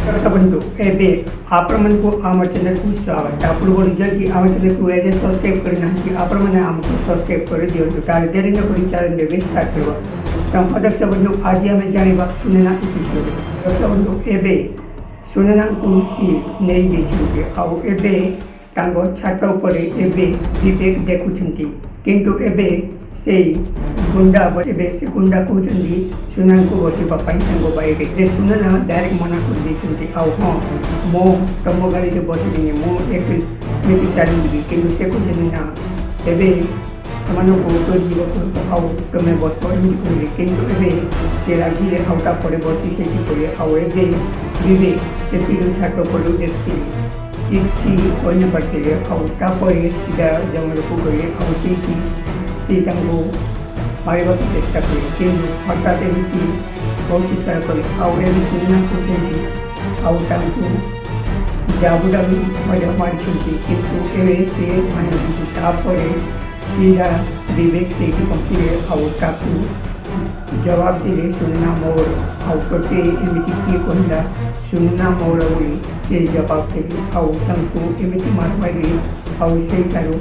ଦର୍ଶକ ବନ୍ଧୁ, ଏବେ ଆପଣମାନଙ୍କୁ ଆମ ଚ୍ୟାନେଲକୁ ସ୍ୱାଗତ। ତା ପୂର୍ବରୁ ଯଦି ଆମ ଚ୍ୟାନେଲକୁ ଏଯାଏଁ ସବସ୍କ୍ରାଇବ୍ କରିନାହାନ୍ତି, ଆପଣମାନେ ଆମକୁ ସବସ୍କ୍ରାଇବ୍ କରିଦିଅନ୍ତୁ। ତାହେଲେ ଡେରି ନକରି ଚାଲନ୍ତୁ, ଏବେ ଷ୍ଟାର୍ଟ କରିବା। ତ ଦର୍ଶକ ବନ୍ଧୁ, ଆଜି ଆମେ ଜାଣିବା ସୁନେନା ଏପିସୋଡ଼। ଦର୍ଶକ ବନ୍ଧୁ, ଏବେ ସୁନେନାଙ୍କୁ ସିଏ ନେଇଯାଇଛନ୍ତି ଆଉ ଏବେ ତାଙ୍କ ଛାତ ଉପରେ ଏବେ ବିବେକ ଦେଖୁଛନ୍ତି। କିନ୍ତୁ ଏବେ ସେଇ ଗୁଣ୍ଡା, ଏବେ ସେ ଗୁଣ୍ଡା କହୁଛନ୍ତି ସୁନାଙ୍କୁ ବସିବା ପାଇଁ ତାଙ୍କ ବାଇକରେ ଯେ ସୁନା ଡାଇରେକ୍ଟ ମନା କରିଦେଇଛନ୍ତି ଆଉ ହଁ, ମୁଁ ତମ ଗାଡ଼ିରେ ବସିବିନି, ମୁଁ ଏମିତି ଚାଲିଯିବି। କିନ୍ତୁ ସେ କହୁଛନ୍ତି ନା, ଏବେ ସେମାନଙ୍କୁ ଉପରେ ଯିବାକୁ ହେବ ଆଉ ତୁମେ ବସ, ଏମିତି କହିଲେ। କିନ୍ତୁ ଏବେ ସେ ରାଗିଲେ ଆଉ ତାପରେ ବସି ସେଇଠି ପଡ଼ିଲେ। ଆଉ ଏବେ ବିବେକ ସେଥିରୁ ଛାତ ଉପରୁ ଦେଖିଥିଲେ, କିଛି କହିନପାରିଥିଲେ ଆଉ ତାପରେ ସିଧା ଜଙ୍ଗଲକୁ ଗଲେ ଆଉ ସେଇଠି ସେ ତାଙ୍କୁ ମାରିବାକୁ ଚେଷ୍ଟା କଲେ। କିନ୍ତୁ ହଠାତ୍ ଏମିତି ବହୁତ ଚିତ୍କାର କଲେ ଆଉ ଏବେ ସୁନା କହୁଛନ୍ତି ଆଉ ତାଙ୍କୁ ଜାବୁଡ଼ା ବି ମଧ୍ୟ ମାରିଛନ୍ତି। କିନ୍ତୁ ଏବେ ସେ ମାନୁଛନ୍ତି। ତାପରେ ସିଧା ବିବେକ ସେଇଠି ପହଞ୍ଚିଲେ ଆଉ ତାକୁ ଜବାବ ଦେଲେ, ସୁନା ମୋର, ଆଉ ତୋତେ ଏମିତି କିଏ କହିଲା ସୁନା ମୋର ବୋଲି? ସେ ଜବାବ ଦେଲେ ଆଉ ତାଙ୍କୁ ଏମିତି ମାର ମାରିଲେ ଆଉ ସେଇଠାରୁ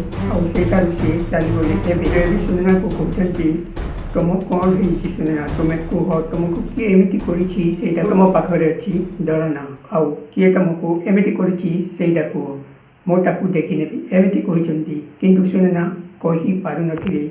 ସେ ଚାଲିଗଲେ। ଏବେ ଏବେ ସୁନାକୁ କହୁଛନ୍ତି, ତୁମ କ'ଣ ହେଇଛି ସୁନା, ତୁମେ କୁହ, ତୁମକୁ କିଏ ଏମିତି କରିଛି ସେଇଟା ତୁମ ପାଖରେ ଅଛି, ଡର ନା। ଆଉ କିଏ ତୁମକୁ ଏମିତି କରିଛି ସେଇଟା କୁହ, ମୁଁ ତାକୁ ଦେଖିନେବି, ଏମିତି କହିଛନ୍ତି। କିନ୍ତୁ ସୁନା କହିପାରୁନଥିଲେ।